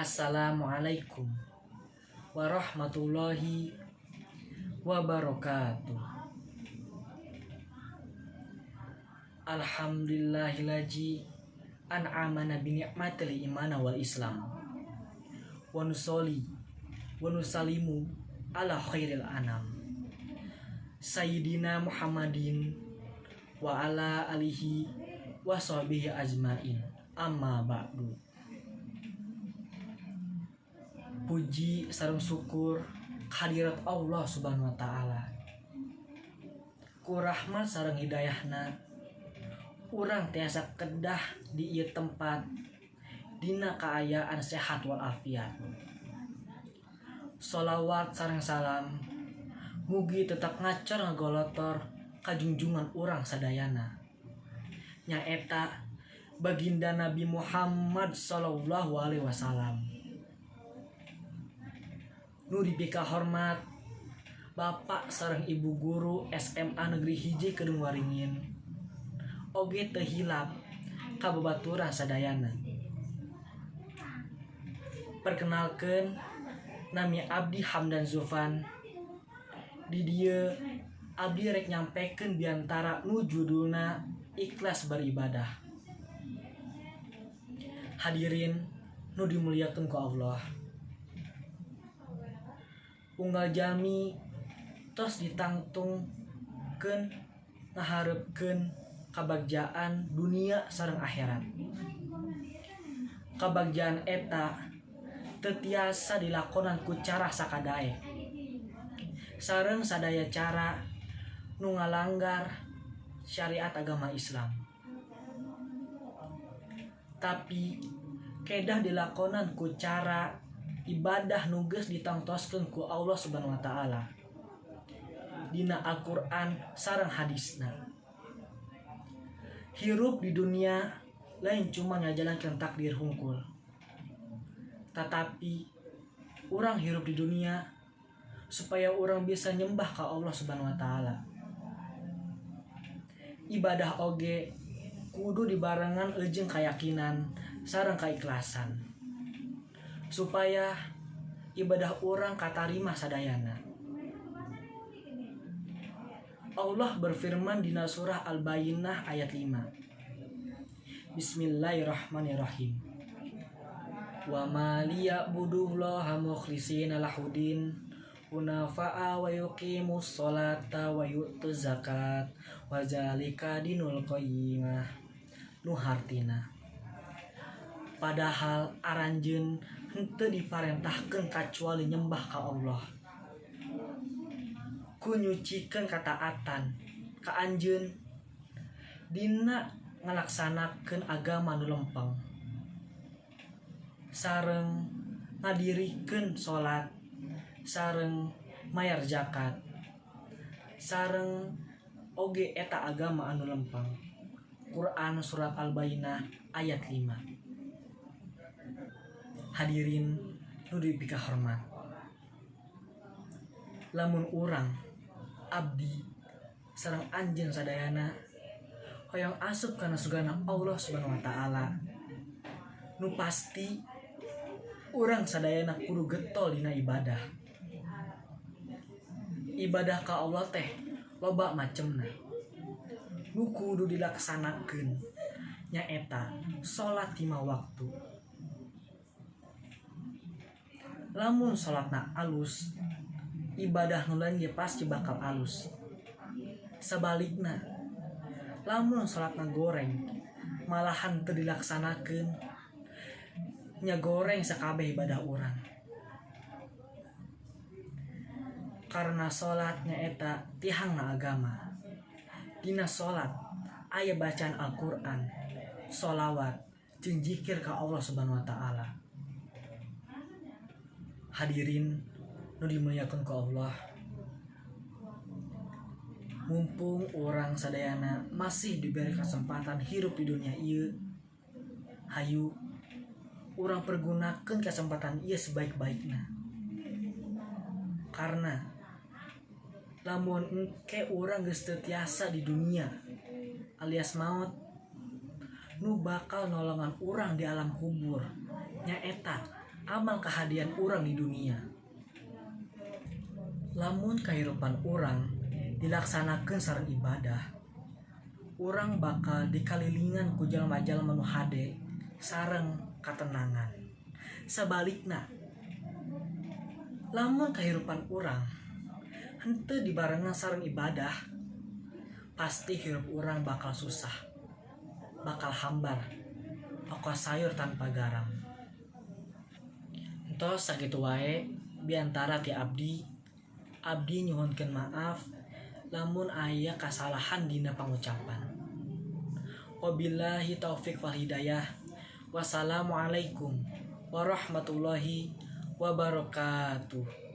Assalamualaikum warahmatullahi wabarakatuh. Alhamdulillahillazi an'amana bi ni'matil imana wal islam. Wa nusolli wa nusallimu ala khairil anam. Sayyidina Muhammadin wa ala alihi wa sahbihi ajmain. Amma ba'du. Puji sareng syukur kehadirat Allah Subhanahu wa taala. Ku rahmat sareng hidayahna urang tiasa kedah di ieu tempat dina kaayaan sehat walafiat. Sholawat sareng salam mugi tetap ngacor ngagolotor ka junjungan urang sadayana, nyaeta baginda Nabi Muhammad sallallahu alaihi wasallam. Nu dipika hormat Bapak sareng Ibu guru SMA Negeri 1 Kedung Waringin, oge teu hilap ka babaturan sadayana. Perkenalkeun, nami abdi Hamdan Zulfan. Di dieu abdi rek nyampekeun biantara nu judulna ikhlas beribadah. Hadirin nu dimuliakeun ku Allah, unggal jalmi tos ditangtungkeun ngaharepkeun kabagjaan dunia sareng akhirat. Kabagjaan eta teu tiasa dilakonan ku cara sakadaek sareng sadaya cara nu ngalanggar syariat agama Islam, tapi kedah dilakonan ku cara ibadah nu geus ditangtoskeun ku Allah Subhanahu wa taala dina Al-Qur'an sareng hadisna. Hirup di dunia lain cuma ngajalankeun takdir hungkul, tetapi urang hirup di dunia supaya urang bisa nyembah ka Allah Subhanahu wa taala. Ibadah oge kudu dibarengan jeung keyakinan sareng kaikhlasan supaya ibadah urang katarima sadayana. Allah berfirman dina surah Al-Bayyinah ayat 5. Bismillahirrahmanirrahim. Wa ma liya'budullaha mukhlisina lahudin hunafa'a wa yuqimus sholata wa yu'tuz zakat wa zalika dinul qayyimah. Nu hartina, padahal aranjeun henteu diparentahkeun kacuali nyembah ka Allah ku nyucikeun kataatan ka anjeun dina ngalaksanakeun agama nu lempeng sareng ngadirikeun salat sareng mayar zakat, sareng oge eta agama anu lempeng. Quran Surat Al-Bayyinah ayat 5. Hadirin nu dipikahormat, lamun urang, abdi sareng anjeun sadayana hoyong asup kana surgana Allah Subhanahu wa taala, nu pasti urang sadayana kudu getol dina ibadah. Ibadah ka Allah teh loba macemna. Nu kudu dilaksanakeun nyaeta salat 5 waktu. Lamun salatna alus, ibadah nu lain ge pasti bakal alus. Sabalikna, lamun salatna goreng malahan teu dilaksanakeun, nya goreng sakabeh ibadah urang. Karena salat nyaeta tihangna agama. Dina salat aya bacaan Al-Qur'an, sholawat, jeung zikir ka Allah Subhanahu wa taala. Hadirin nu dimuliakeun ku Allah, mumpung urang sadayana masih diberi kesempatan hirup di dunia ieu, hayu urang pergunakeun kesempatan ieu sebaik-baikna. Karena lamun engke urang geus teu tiasa di dunia alias maut, nu bakal nolongan urang di alam kubur nyaeta Amal kahadean urang di dunia. Lamun kahirupan urang dilaksanakeun sareng ibadah, urang bakal dikalilingan ku jalma-jalma nu hade sareng katenangan. Sabalikna, lamun kahirupan urang henteu dibarengan sareng ibadah, pasti hirup urang bakal susah, bakal hambar, kos sayur tanpa garam. Entos, sakitu wae biantara ti abdi. Abdi nyuhunkeun maaf lamun aya kasalahan dina pangucapan. Wabillahi taufik wal hidayah. Wassalamualaikum warahmatullahi wabarakatuh.